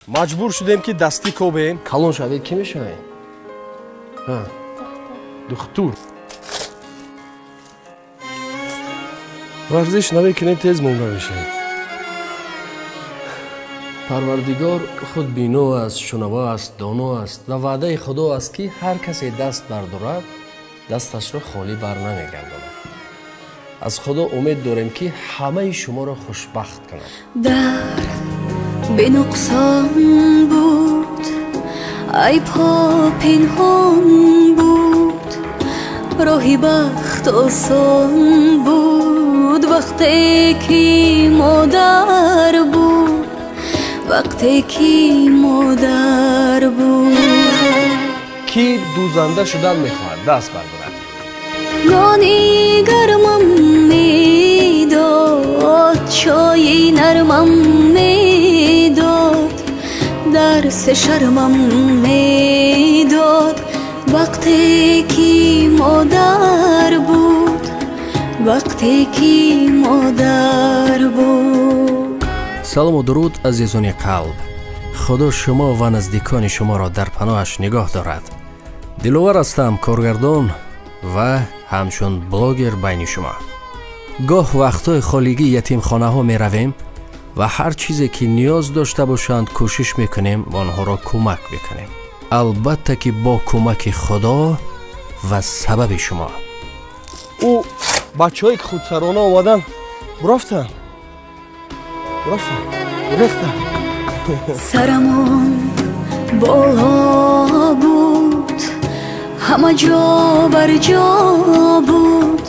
Маҷбур шудем ки дастӣ кобем. Калон шавед кӣ мешавед? Духтур. Варзиш намекунем, тез монда мешавем. Парвардигор худ бино аст, шунаво аст, доно аст ва ваъдаи Худо аст ки ҳар касе даст бардорад, дасташро холӣ бар намегардонад. Аз Худо умед дорем ки ҳамаи шуморо хушбахт кунад. Дар бенуқсон буд, айбҳо пинҳон буд, роҳи бахт осон буд, вақте ки модар буд, вақте ки модар буд. Кӣ дӯзанда шудан мехоҳад, даст бардорад. Нони гармам медод, чойи нармам медод, дарси шармам медод, вақте ки модар буд, вақте ки модар буд. Салому дуруд, азизони қалб. Худо шумо ва наздикони шуморо дар паноҳаш нигоҳ дорад. Диловар ҳастам, коргардон ва ҳамчун блогер байни шумо. Гоҳ вақтҳои холигӣ ятимхонаҳо меравем ва ҳар чизе ки ниёз дошта бошанд кӯшиш мекунем онҳоро кӯмак бикунем. Албатта ки бо кӯмаки Худо ва сабаби шумо. Ӯ бачаҳое ки худсарона омадан бурафтанд, рехтанд. Сарамон боло буд, ҳама ҷо барҷо буд,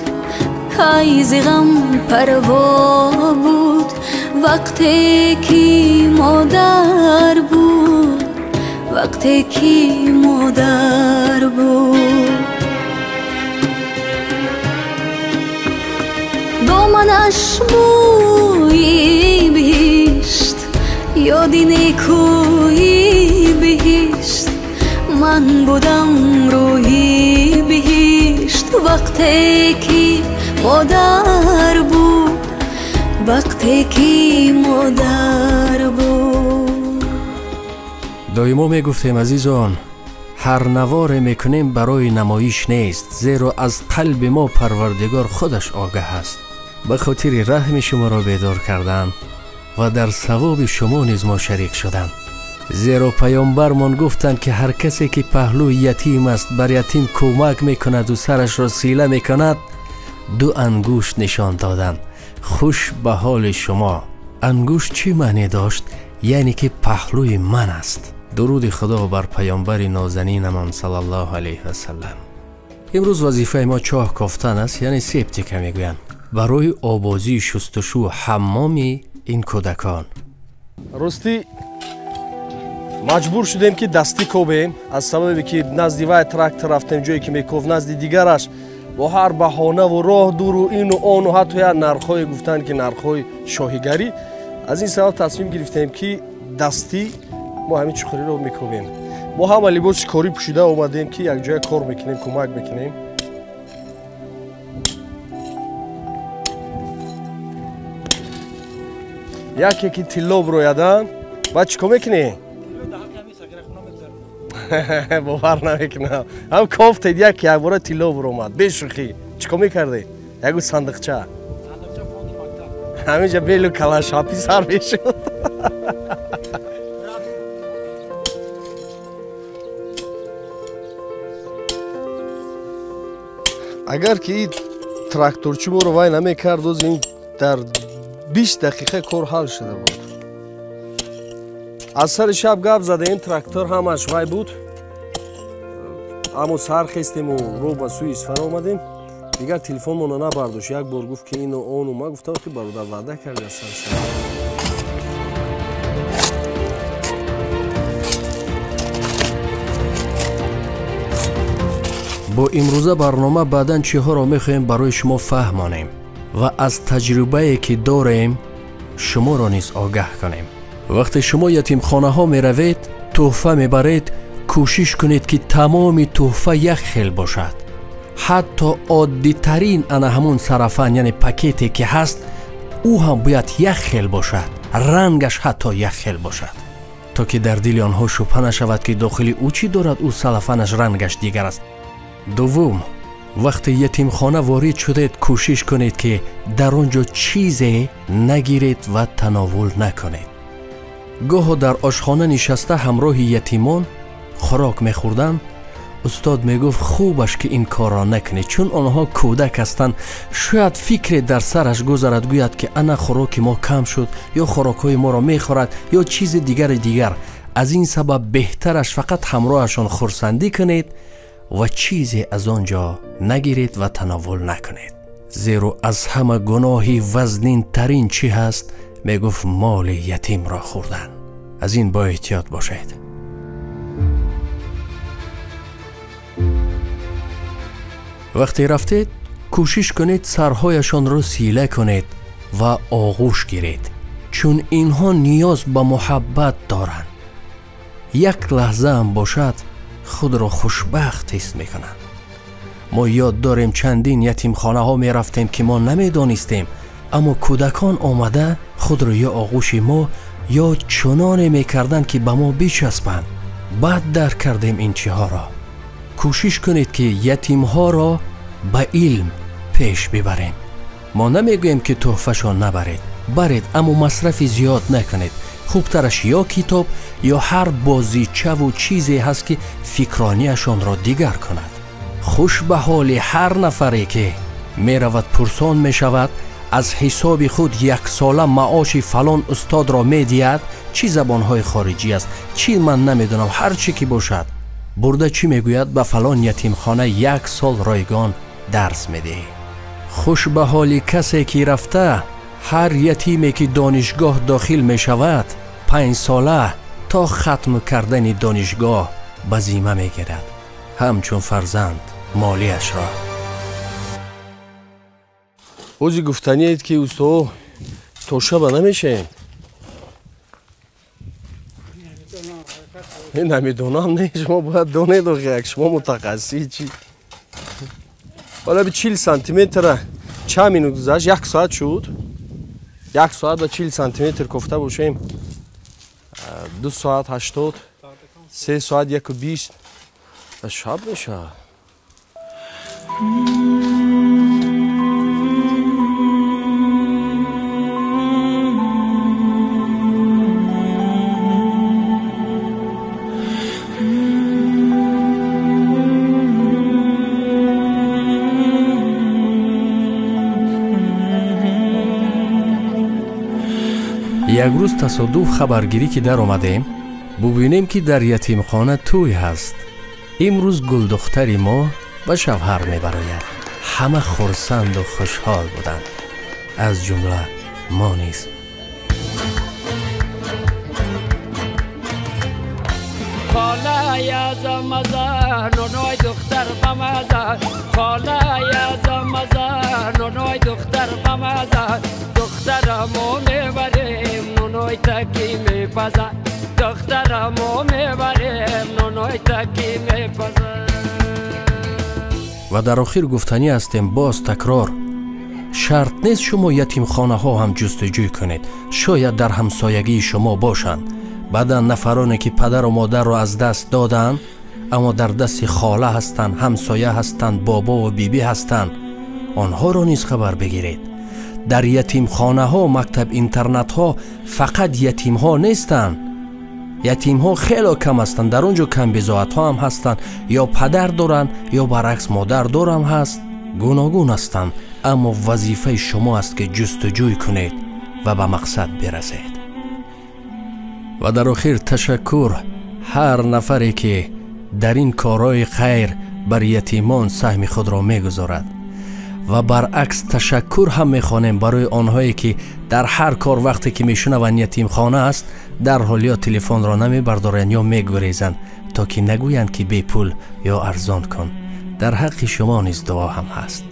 кайзи ғам парво буд, вақте ки модар буд, вақте ки модар буд. Доманаш бӯи биҳишт, ёди некӯи биҳишт, ман будам рӯҳи биҳишт, вақте ки модар буд, вақте ки модар буд. Доимо мегуфтем, азизон, ҳар наворе мекунем барои намоиш нест, зеро аз қалби мо Парвардигор худаш огаҳ аст. Ба хотири раҳми шуморо бедор кардан ва дар савоби шумо низ мо шарик шудан. Зеро паёмбармон гуфтанд ки ҳар касе ки паҳлӯи ятим аст, бар ятим кӯмак мекунаду сарашро сила мекунад, ду ангушт нишон доданд. Хуш ба ҳоли шумо. Ангушт чӣ маъне дошт? Яъне ки паҳлӯи ман аст. Дуруди Худо бар паёмбари нозанинамон саллаллоҳу алайҳи васаллам. Имрӯз вазифаи мо чоҳ кофтан аст, яъне септика мегӯянд, барои обозии шустушу ҳаммоми ин кӯдакон. Ростӣ маҷбур шудем ки дастӣ кобем, аз сабабе ки назди вай трактор рафтем, ҷое ки мекофт, назди дигараш бо ҳар баҳонаву роҳ дуру ину ону ҳатто як нархҳое гуфтанд ки нархҳои шоҳигарӣ. Аз ин сабаб тасмим гирифтем ки дастӣ мо ҳамин чуқуриро мекобем. Мо ҳама либоси корӣ пӯшида омадем ки якҷоя кор мекунем, кӯмак мекунем. Яке ки тилло бироядан, баъд чӣ кор мекунӣ? Бовар намекунам. Ҳам кофтед, яке якбора тилло биромад, бешӯхӣ. Чӣ кор мекардед? Ягу сандиқча. Ҳаминҷа белу калашапӣ сар мешуд. Агар ки ин тракторчи моро вай намекард, оз ин дар 20 дақиқа кор ҳал шуда буд. Аз сари шаб гап задаем, трактор ҳамаш вай буд, аммо сар хестему рӯ ба сӯи Исфара омадем. Дигар телефонмонро набардошт. Як бор гуфт ки ину ону. Ман гуфтам ки бародар, ваъда карди аз сари шаб. Бо имрӯза барнома баъдан чиҳоро мехоҳем барои шумо фаҳмонем ва аз таҷрибае ки дорем шуморо низ огаҳ кунем. Вақте шумо ятимхонаҳо меравед, тӯҳфа мебаред, кӯшиш кунед ки тамоми тӯҳфа як хел бошад. Ҳатто оддитарин ана ҳамун сарафан, яъне пакете ки ҳаст, ӯ ҳам бояд як хел бошад. рангаш ҳатто як хел бошад. То ки дар дили онҳо шубҳа нашавад, ки дохили ӯ чӣ дорад, ӯ салафанаш рангаш дигар аст. Дуввум, вақте ятимхона ворид шудед, кӯшиш кунед, ки дар он ҷо чизе нагиред ва тановул накунед. Гоҳо дар ошхона нишаста ҳамроҳи ятимон хӯрок мехӯрдам, устод мегуфт хубаш ки ин корро накунед, чун онҳо кӯдак ҳастанд, шояд фикре дар сараш гузарад, гӯяд ки ана хӯроки мо кам шуд ё хӯрокҳои моро мехӯрад ё чизи дигари дигар. Аз ин сабаб беҳтараш фақат ҳамроҳашон хурсандӣ кунед ва чизе аз он ҷо нагиред ва тановул накунед. Зеро аз ҳама гуноҳи вазнинтарин чӣ ҳаст? Мегуфт моли ятимро хӯрдан. Аз ин бо эҳтиёт бошед. Вақте рафтед, кӯшиш кунед сарҳояшонро сила кунед ва оғӯш гиред, чун инҳо ниёз ба муҳаббат доранд. Як лаҳзаам бошад, худро хушбахт ҳис мекунанд. Мо ёд дорем чандин ятимхонаҳо мерафтем, ки мо намедонистем, аммо кӯдакон омада худро ё оғӯши мо ё чуноне мекарданд, ки ба мо бичаспанд. Баъд дарк кардем ин чиҳоро. Кӯшиш кунед, ки ятимҳоро ба илм пеш бибарем. Мо намегӯем, ки тӯҳфашон набаред, баред, аммо масрафи зиёд накунед. Хубтараш ё китоб ё ҳар бозичаву чизе ҳаст, ки фикрониашонро дигар кунад. Хуш ба ҳоли ҳар нафаре, ки меравад пурсон мешавад, аз ҳисоби худ яксола маоши фалон устодро медиҳад, чӣ забонҳои хориҷӣ аст, чӣ ман намедонам, ҳар чӣ ки бошад. Бурда чӣ мегӯяд? Ба фалон ятимхона як сол ройгон дарс медиҳӣ. Хуш ба ҳоли касе, ки рафта ҳар ятиме, ки донишгоҳ дохил мешавад, 5 сола то хатм кардани донишгоҳ ба зимма мегирад, ҳамчун фарзанд молиашро. Ози гуфтаниед, ки усто то шаба намешаем? Намедонам, не, шумо бояд донед, охи, як шумо мутахассиси чи. Ҳола би 40 сантиметра чанд минут гузашт? 1 соат шуд. 1 соат ба 40 сантиметр кофта бошем. 2 соат 80, 3 соат 1:20. Шаб мешавад. Як рӯз тасодуф хабаргирӣ ки даромадем, бубинем, ки дар ятимхона тӯй ҳаст. Имрӯз гулдухтари мо ба шавҳар мебарояд. Ҳама хурсанду хушҳол буданд, аз ҷумла мо низ. Ва дар охир гуфтанӣ ҳастем, боз такрор, шарт нест шумо ятимхонаҳо ҳам ҷустуҷӯй кунед, шояд дар ҳамсоягии шумо бошанд. Баъдан нафароне, ки падару модарро аз даст доданд, аммо дар дасти хола ҳастанд, ҳамсоя ҳастанд, бобову бибӣ ҳастанд, онҳоро низ хабар бигиред. Дар ятимхонаҳо, мактаб-интернатҳо фақат ятимҳо нестанд. Ятимҳо хело кам ҳастанд, дар он ҷо камбизоатҳо ҳам ҳастанд, ё падар доранд, ё баръакс модар дорам ҳаст, гуногун ҳастанд. Аммо вазифаи шумо аст, ки ҷустуҷӯй кунед ва ба мақсад бирасед. Ва дар охир ташаккур ҳар нафаре, ки дар ин корҳои хайр бар ятимон саҳми худро мегузорад. Ва баръакс ташаккур ҳам мехонем барои онҳое, ки дар ҳар кор вақте ки мешунаванд ятимхона аст, дарҳол ё телефонро намебардоранд ё мегурезанд, то ки нагӯянд, ки бепул ё арзон кун. Дар ҳаққи шумо низ дуо ҳам ҳаст.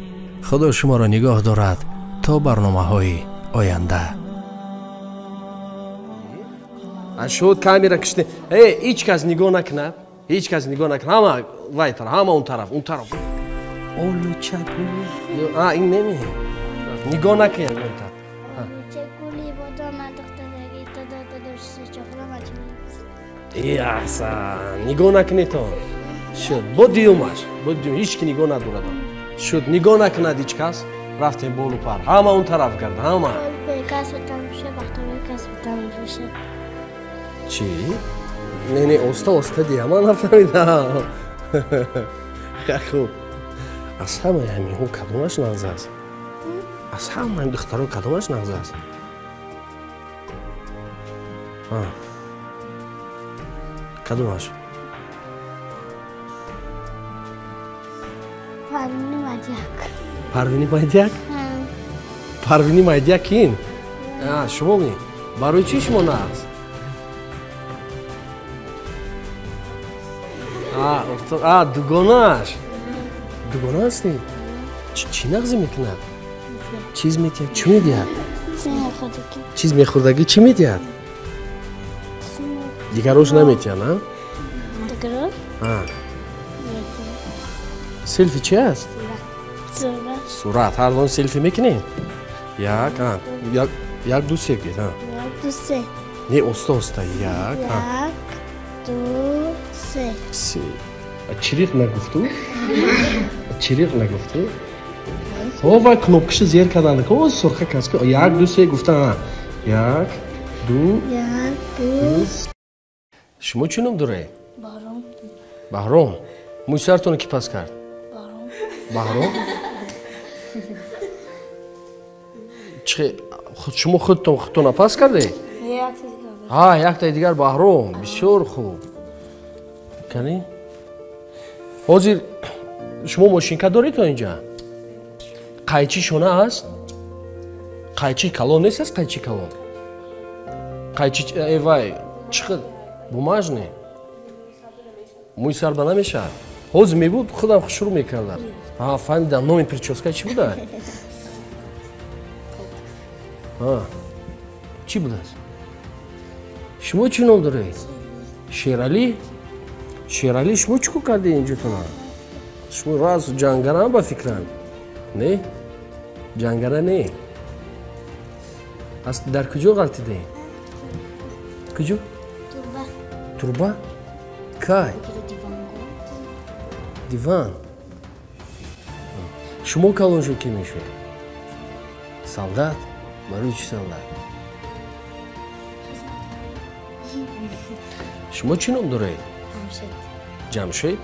Худо шуморо нигоҳ дорад то барномаҳои оянда. Шуд камера киште. Ҳеҷ кас нигоҳ накунад, ҳеҷ кас нигоҳ накунад. Ҳама вай тараф, ҳама он тараф, он тараф. Олуча гули. Ин неми. Нигоҳ накун ягон тараф. Олуча гули бодом духтараги то додаши чоқлама. Аҳсан, нигоҳ накунедтон. Шуд. Бо дуюмаш, бо дуюм ҳеч ки нигоҳ надорад. Шуд, нигоҳ накунад ҳеч кас. Рафтем болу пар. Ҳама он тараф гард, ҳама. Чӣ? Не, не, оста оста дия, ман нафаҳмидам. Хуб. Аз ҳамаи ҳаминҳо кадомаш нағз аст? Аз ҳамаи духтаро кадомаш нағз аст? Кадомаш? Парвини Майдияк. Парвини Майдияк? Парвини Майдияк кин? Шумо ми? Барои чӣ шумо нағз? Дугонааш. Дугона ҳастӣ? Чӣ нағзӣ мекунад? Чиз медиҳад? Чӣ медиҳад? Чиз мехӯрдагӣ чӣ медиҳад? Дигарош наметиҳад, а? Селфи чи аст? Сурат. Ҳар дон селфи мекунем? Як, як, ду, се гӯед. Як, ду, се. Не, оста оста. Як, як, ду, се. Се. Чириқ нагуфту? Чириқ нагуфту? О, вай кнопкаша зер карданд. О, сурха кас. Як, ду, се гуфта. Як, ду, як, ду. Шумо чӣ ном доред? Баҳром. Баҳром. Мӯи сартонро ки пас кард? Баҳром. Баҳром? Чӣ шумо худтон худтонро пас кардед? Ҳа, яктаи дигар Баҳром. Бисёр хуб. Кани? Ҳозир шумо мошинка доред то инҷа? Қайчи шона аст? Қайчи калон нест аст қайчи калон? Қайчи э вай, чӣ қад бумажный? Мӯи сар ба намешавад? Ҳозир мебуд, худам шурӯъ мекардам. Ҳа, фаҳмидам, номи прическа чӣ буда? Ҳа, чӣ будааст? Шумо чӣ ном доред? Шералӣ? Шералӣ, шумо чӣ кор кардед инҷотона? Шумо раз ҷангарам ба фикрам. Не? Ҷангара не. Аз дар куҷо ғалтидед? Куҷо? Турба. Турба? Кай? Диван. Шумо калон шуд ки мешавед? Солдат? Барои чӣ солдат? Шумо чӣ ном доред? Ҷамшед.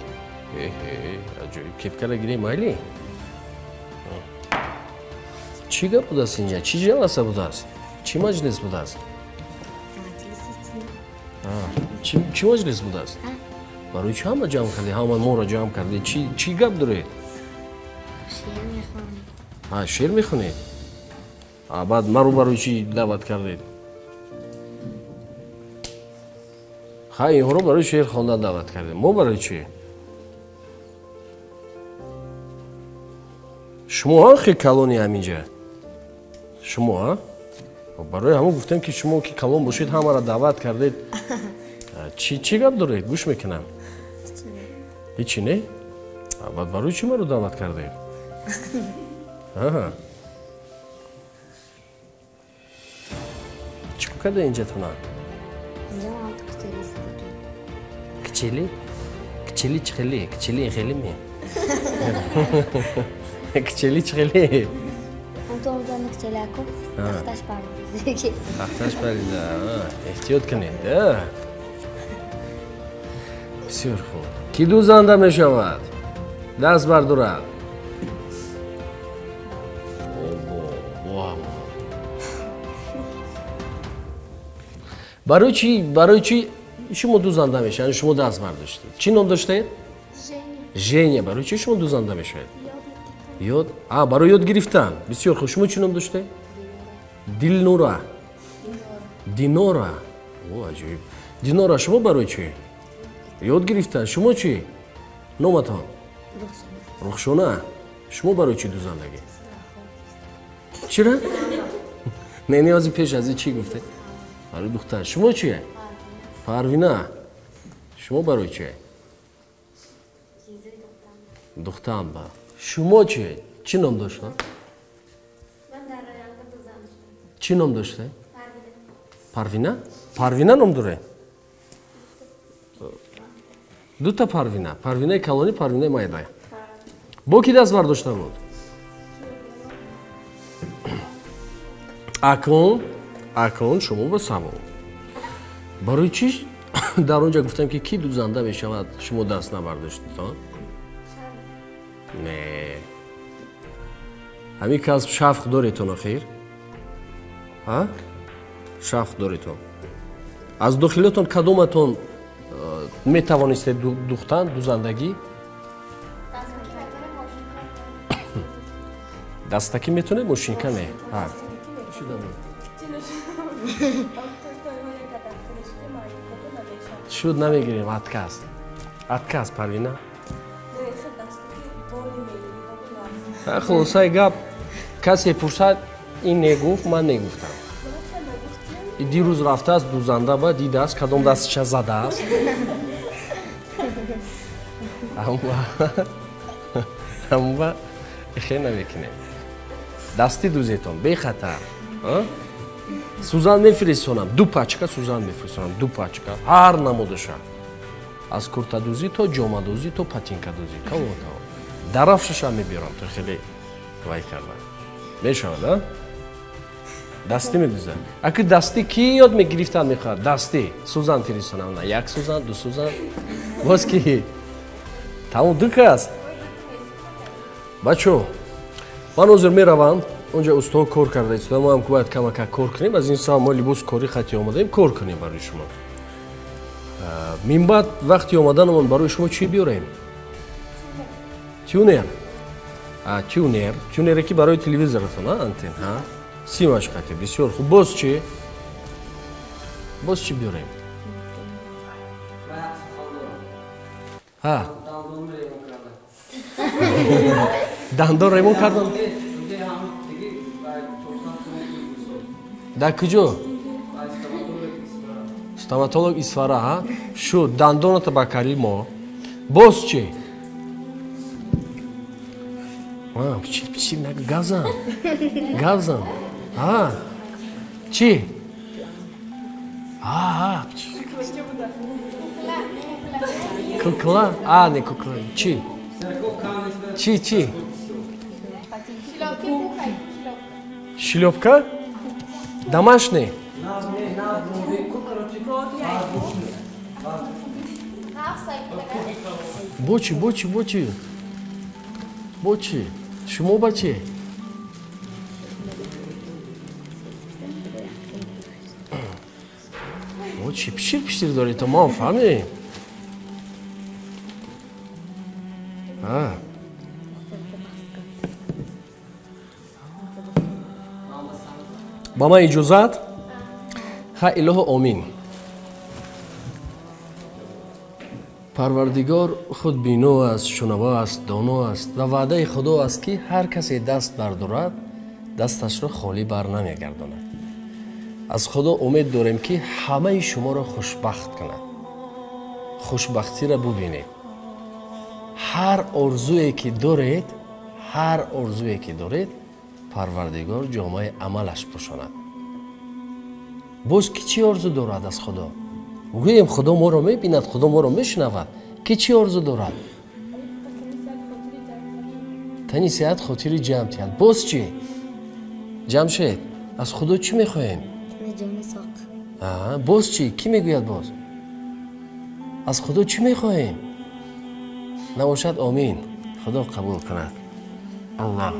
Аҷоиб. Кепкара гирем майли? Чӣ гап будааст инҷа? Чӣ ҷаласа будааст? Чӣ маҷлис будааст? Чӣ маҷлис будааст? Барои чӣ ҳама ҷамъ кардед? Ҳама моро ҷамъ кардед? Чӣ гап доред? Шеър мехонем. Ҳа, шеър мехонед? Баъд маро барои чӣ даъват кардед? Ха, инҳоро барои шеър хондан даъват кардем. Мо барои чӣ? Шумо ҳа хел калони ҳаминҷа? Шумо ҳа? Барои ҳамон гуфтем ки шумо ки калон бошед ҳамаро даъват кардед. Чӣ гап доред? Гӯш мекунам. Ҳечи не? Баъд барои чӣ маро даъват кардед? Чӣ кор карда инҷатона? Кичели? Кичели чӣ хеле? Кичели хеле ме? Кичели чӣ хеле? Тахташ парида. Эҳтиёт кунед. Бисёр хуб. Ки дузанда мешавад? Даст бардорад. Барои чӣ, барои чӣ шумо дузанда мешавед? Шумо даст бардоштед. Чӣ ном доштаед? Женя. Барои чӣ шумо дузанда мешавед? Ёд? А, барои ёд гирифтан. Бисёр хуб. Шумо чӣ ном доштаед? Дилнура. Динора. О, аҷоиб. Динора, шумо барои чӣ? Ёд гирифтан. Шумо чӣ? Номатон? Рухшона. Шумо барои чӣ дузандагӣ? Чира? Не, не, ҳозир пеш аз ин чӣ гуфтед? Барои духтар. Шумо чӣ? Парвина. Шумо барои чӣ? Духтан ба. Шумо чӣ? Чӣ ном дошта? Чӣ ном дошта? Парвина. Парвина ном доред? Дута Парвина. Парвинаи калонӣ, Парвинаи майда. Бо ки даст бардошта буд? Акнун шумо ба савол. Барои чӣ дар он ҷо гуфтам ки ки дузанда мешавад, шумо даст набардоштед? Не. Ҳамин касб шавқ доретон охир? Ҳа? Шавқ доретон. Аз дохилотон кадоматон метавонистед духтан, дузандагӣ? Дастакӣ метавонед, мошинка не. Ҳа. Шуд, намегирем, отказ. Отказ, Парвина. Хулосаи гап, касе пурсад, ин негуфт, ман негуфтам. Дирӯз рафтааст дузанда ба дидааст, кадом дастиша задааст. Амма хе намекунем. Дасти дузетон, бехатар. Сузан мефиристонам, ду пачка сузан мефиристонам, ду пачка, ҳар намудаша. Аз куртадӯзӣ то ҷомадӯзӣ то патинкадӯзӣ, калон калон. Дарафшаша мебиёрам, то хеле вай кардан. Мешавад, а? Дастӣ медӯзад. Аки дастӣ ки ёд мегирифтан мехоҳад? Дастӣ. Сузан фиристонам, на як сузан, ду сузан. Боз ки? Тамом, ду кас. Бачо, ман ҳозир меравам, онҷа устод кор карда истода, мо ҳам бояд камакак кор кунем. Аз ин сабаб мо либос корӣ хати омадаем, кор кунем барои шумо. Минбаъд вақти омаданамон барои шумо чӣ биёрем? Тюнер. Тюнер. Тюнере ки барои телевизоратон, антен, ҳа? Симаш хати, бисёр хуб. Боз чӣ? Боз чӣ биёрем? Ҳа? Дандон ремон кардан? Дар куҷо? Стоматолог Исфара, ҳа? Шуд, дандоната ба кари мо. Боз чӣ? Чӣ? Гавзан. Гавзан. Ҳа? Чӣ? Ҳа? Кукла? А, не кукла. Чӣ? Чӣ, чӣ? Шлёпка? Домашний? Бочи, бочи, бочи. Бочи. Шумо бачи? Бочи, пишир пишир доред, то мо фаҳмем. Ба ман иҷозат? Ха, илоҳо омин. Парвардигор худ бино аст, шунаво аст, доно аст ва ваъдаи Худо аст, ки ҳар касе даст бардорад, дасташро холӣ бар намегардонад. Аз Худо умед дорем, ки ҳамаи шуморо хушбахт кунад. Хушбахтиро бубинед. Ҳар орзуе ки доред, ҳар орзуе ки доред, Парвардигор ҷомаи амалаш пӯшонад. Боз ки чӣ орзу дорад аз Худо? Гӯем Худо моро мебинад, Худо моро мешунавад. Ки чӣ орзу дорад? Тани сеҳат, хотири ҷамъ тиҳад. Боз чӣ? Ҷамшед, аз Худо чӣ мехоҳем? Боз чӣ? Кӣ мегӯяд боз? Аз Худо чӣ мехоҳем? Набошад, омин. Худо қабул кунад. Аллоҳ.